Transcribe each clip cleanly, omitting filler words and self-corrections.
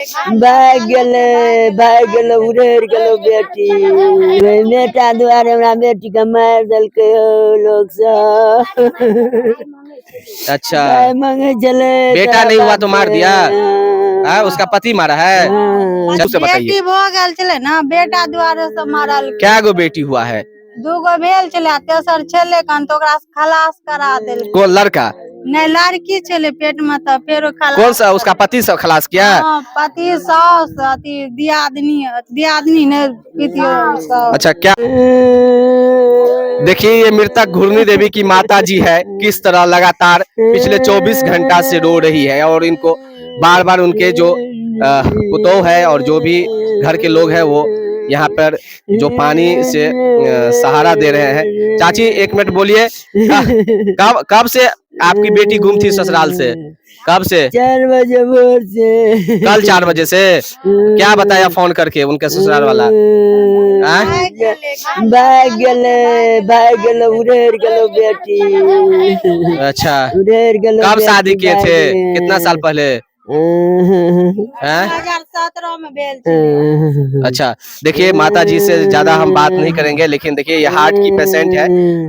भागि गेलै, भागि गेलै, उड़ैर गेलै बेटी। बेटा दुआरे हमरा बेटी के मारि देलकै हौ लोक सब। अच्छा, पाइ मंगै छलै। बेटा नहीं हुआ तो मार दिया। हाँ, उसका पति मारा है। हाँ। से बताइए। बेटी भऽ गेल छलै ने, बेटा दुआरे से मारल। क्या गो बेटी हुआ है? दूगो भेल छलै, तेसर छलै कन तऽ ओकरा से खलास करा देलकै। कौन लड़का? नहि, लड़की छलै पेट में, तऽ फेरो खलास। कौन सा उसका पति सब खलास किया? हाँ, पति, सास, अथी दियादनी, दियादनी ने, पितियो सब। अच्छा, क्या देखिए ये मृतक घुरनी देवी की माता जी है, किस तरह लगातार पिछले 24 घंटा से रो रही है और इनको बार बार उनके जो पुतोह है और जो भी घर के लोग हैं, वो यहाँ पर जो पानी से सहारा दे रहे हैं। चाची, एक मिनट बोलिए, कब कब से आपकी बेटी गुम थी ससुराल से? कब से? 4 बजे भोर से। कल 4 बजे से। क्या बताया फोन करके उनके ससुराल वाला? आँ? भागि गेलै, भागि गेलै, उड़ैर गेलै बेटी। अच्छा। उड़ैर गेलै। कब बेटी, शादी किए भागि थे? गेलै। कितना साल पहले हैं? 2017 में भेल छलै। अच्छा, देखिए, माता जी से ज्यादा हम बात नहीं करेंगे, लेकिन देखिए, ये हार्ट की पेशेंट है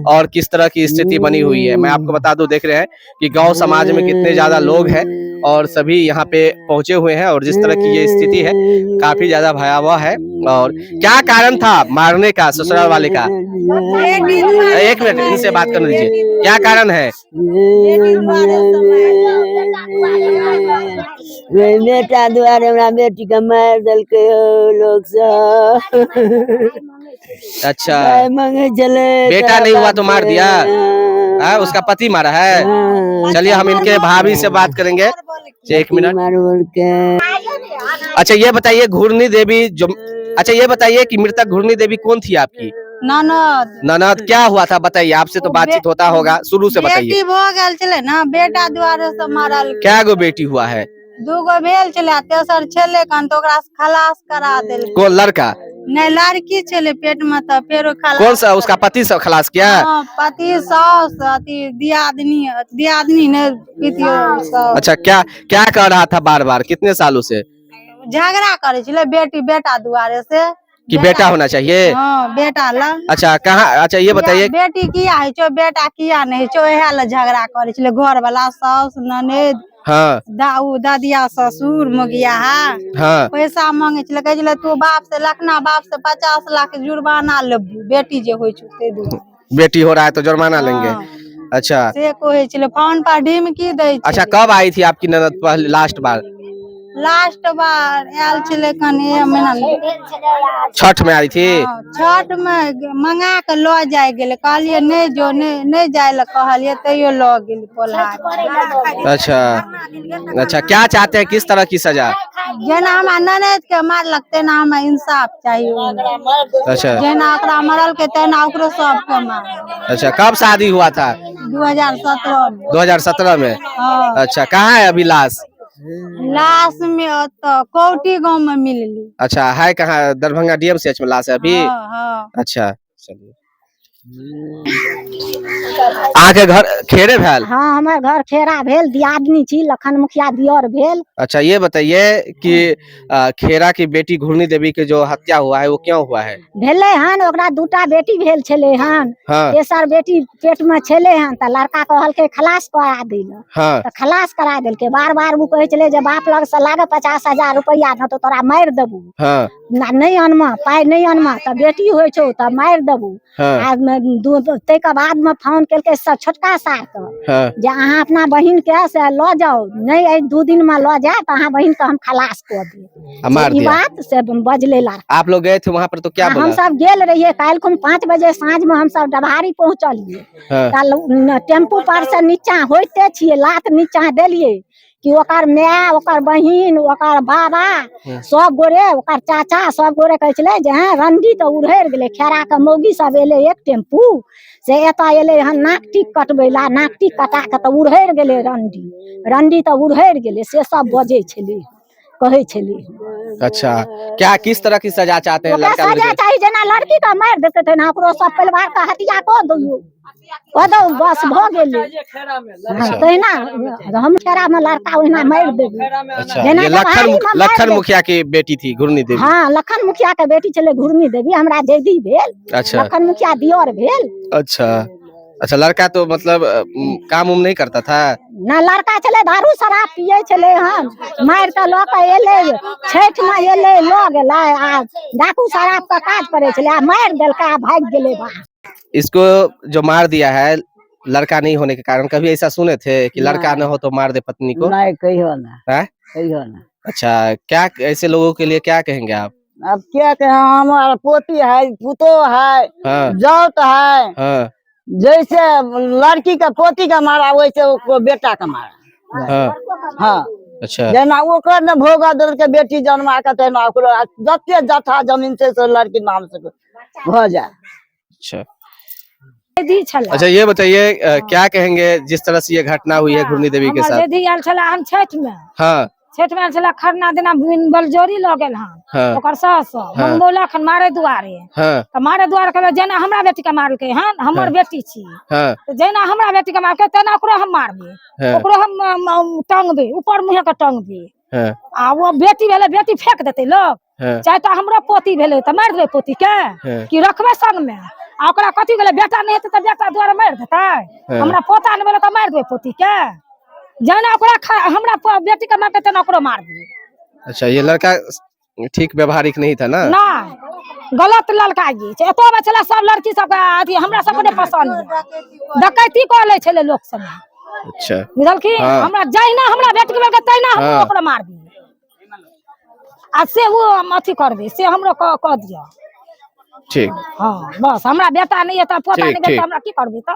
और किस तरह की स्थिति बनी हुई है, मैं आपको बता दूं। देख रहे हैं कि गांव समाज में कितने ज्यादा लोग हैं और सभी यहाँ पे पहुंचे हुए हैं और जिस तरह की ये स्थिति है, काफी ज्यादा भयावह है। और क्या कारण था मारने का ससुराल वाले का? एक मिनट, इनसे बात करने दीजिए। क्या कारण है? बेटा दुआरे हमरा बेटी के मारि देलकै हौ लोक सब। अच्छा। पाइ मंगै छलै। बेटा नहीं हुआ तो मार दिया। हाँ, उसका पति मारा है। चलिए, हम इनके भाभी से बात करेंगे, एक मिनट। मार के। अच्छा, ये बताइए, घूर्णी देवी जो, अच्छा, ये बताइए कि मृतक घूर्णी देवी कौन थी आपकी? ननद। ननद। क्या हुआ था, बताइए। आपसे तो बातचीत होता होगा, शुरू से बताइए। बेटी भऽ गेल छलै ने, बेटा दुआरे से मारल। क्या गो बेटी हुआ है? दूगो भेल छलै, तेसर छलै कन तऽ ओकरा से खलास करा देलकै। कौन लड़का? नहि, लड़की छलै पेट में, तऽ फेरो खलास। कौन सा उसका पति सब खलास किया? हाँ, पति, सास, अथी दियादनी, दियादनी ने, पितियो सब। अच्छा, क्या क्या कर रहा था बार बार, कितने सालों से? झगड़ा करै छलै बेटी बेटा दुआरे से। कि बेटा होना चाहिए। हाँ, बेटा लग। अच्छा, कहाँ, अच्छा, ये बताइए। बेटी किया होइ छौ, बेटा किया नहि होइ छौ, इएह लए झगड़ा करै छलै घर वाला, साउस, ननैद, दाऊ, ददिया ससुर, मोगियाहा। पैसा मांगे छलै, कहै छलै तू बाप से, लखना बाप से 50 लाख जुर्माना लेबू, बेटी जे होइ छौ ताहि दुआरे। बेटी हो रहा है तो जुर्माना लेंगे? हाँ। अच्छा। से कहै छलै, फोन पर ढिमकी दै छलै। अच्छा, कब आई थी आपकी ननद पहले लास्ट बार? लास्ट बार आयल छलै कनि एक महीना। छठ में आई थी? हाँ, छठ मे मंगा के लऽ जाय गेलै। कहलियै नहि जो, नहि नहि जाय लए कहलियै, तैयो लऽ गेलै पोल्हा के। अच्छा अच्छा, क्या चाहते हैं, किस तरह की सजा? जेना हमरा ननैद के मारलक, तेना हमरा इंसाफ चाही। जेना ओकरा मारलकै, तेना ओकरो सबके मार। अच्छा, कब शादी हुआ था? 2017 में। 2017 में? हाँ। अच्छा, कहाँ है अभी लाश? लाश में ओतऽ कौटी गांव में मिलली। अच्छा, है कहाँ? दरभंगा डीएमसीएच में लाश है अभी? हाँ। अच्छा, चलिए। अहाँके घर खेरे भेल? हाँ, हमर घर खेरा भेल। दियादनी छी, लखन मुखिया दियर भेल। अच्छा, ये बताइए कि खेरा की बेटी घूर्णी देवी के जो हत्या हुआ है, वो क्यों हुआ है? भेलै हन, ओकरा दूटा बेटी भेल छलै हन। तेसर बेटी पेट में छलै हन, तऽ लड़का कहलकै खलास करा दै लए। तऽ खलास करा देलकै। बार बार ओ कहै छलै जे बाप लग से लागे 50,000 रुपैआ, न तऽ तोरा मारि देबू। ना, नहि अनमा पाइ, नहि अनमा तऽ बेटी होइ छौ तऽ मारि देबू। आ ताहिके बादमे फोन केलकै सब छोटका सारके जे अहाँ अपना बहिन के से लऽ जाउ, नहि एहि 2 दिनमे लऽ जायब तऽ अहाँ बहिन के हम खलास कऽ देब। आ मार ई दिया। बात से बजलै लड़का। आप लोग गए थे वहां पर तो क्या बोला? हम सब गेल रहियै। काल्हि खुन 5 बजे साँझ में हम सब डभारी पहुँचलियै। टेम्पू पर से नीचा होइते छियै, लात नीचा देलियै कि ओकर माय, ओकर बहिन, ओकर बाबा, सब गोरे, ओकर चाचा, सब गोरे कहै छलै जे हँ, रंडी तऽ उड़हरि गेलै। खेरा के मौगी सब एलै, एक टेम्पू से एतऽ एलै हन नाक टीक कटबै ला, नाक टीक कटा के तऽ उड़हरि गेलै रंडी, रंडी तऽ उड़हरि गेलै, से सब बजै छलै, कहै छलै। अच्छा, क्या किस तरह की सजा चाहते हैं ओकरा लड़का सजा लड़की? चाही, जेना लड़की के मारि देतै, तेना ओकरो सब परिवार के हत्या कऽ दियौ। ओदौ बस भऽ गेलै। अच्छा। तहिना हम खेरा में लड़का ओहिना मारि देबै। अच्छा, जेना ये लखन जवानी में मारि लखन देबै। मुखिया की बेटी थी घुरनी देवी। हाँ, लखन मुखिया के बेटी छलै घुरनी देवी, हमरा जैदी भेल। अच्छा। लखन मुखिया दियर भेल। अच्छा अच्छा, लड़का तो मतलब काम उम नहीं करता था? ना, लड़का छलै दारू शराब पियै छलै हन, मारि कऽ लऽ कऽ एलै, छठि मे एलै, लऽ गेलै, आ डाकू शराब के काज करै छलै, आ मारि देलकै आ भागि गेलै बाहर। इसको जो मार दिया है लड़का नहीं होने के कारण, कभी ऐसा सुने थे कि लड़का न हो तो मार दे पत्नी को? नहीं, कहियो ना। हैं? कहियो ना। अच्छा, क्या ऐसे लोगों के लिए क्या कहेंगे आप? अब क्या कहें, हमारा पोती है, पुतो है, जात है। जैसे लड़की का पोती का मारा वैसे ओकरो बेटा का मारा। हाँ। अच्छा। जेना ओकर ने भोगा देलकै बेटी जन्मा के, तेना ओकरो जते जथा जमीन छै से लड़की नाम से भऽ जाए। अच्छा। जैधी छलै। अच्छा, ये बताइए, क्या कहेंगे जिस तरह से ये घटना हुई है घुरनी देवी के हमर साथ? जैधी आयल छलै हन छठि मे। छठि मे आयल छलै, खरना दिना बलजोरी लऽ गेल हन। ओकर सास मंगबौलक हन मारे दुआरे। तऽ मारे दुआरे कहलक जेना हमरा बेटी के मारलकै हन, हमर बेटी छी, तऽ जेना हमरा बेटी के मारलकै तेना ओकरो हम मारबै। ओकरो हम टंगबै, ऊपर मुँहे के टंगबै। आ वो बेटी भेलै, बेटी फेंक देतै लोग। चाहे तऽ हमरो पोती भेलै तऽ मारि देबै पोती के कि रखबै संग मे? आ ओकरा कथी भेलै, बेटा नहि हेतै तऽ बेटा दुआरे मारि देतै? हमरा पोता नहि भेलै तऽ मारि देबै पोती के? जेना ओकरा हमरा बेटी के मारतै तेना ओकरो मारबै। अच्छा, ये लड़का ठीक व्यवहारिक नहीं था ना? नहि, गलत लड़का ई छै। एतो छलै सब लड़की सबके अथी, हमरा सबके नहि पसन्द यऽ। डकैती कऽ लै छलै लोक सब। अच्छा। बुझलखिन? हाँ। हमरा जहिना हमरा बेटी के मारलकै तहिना हम ओकरो मारबै, आ से ओ हम अथी करबै, से हमरो कऽ दिअ। ठीक। हाँ, बस हमरा बेटा नहि यऽ तऽ पोता ठीक, नहि भेल ठीक। तऽ हमरा की करबै तऽ?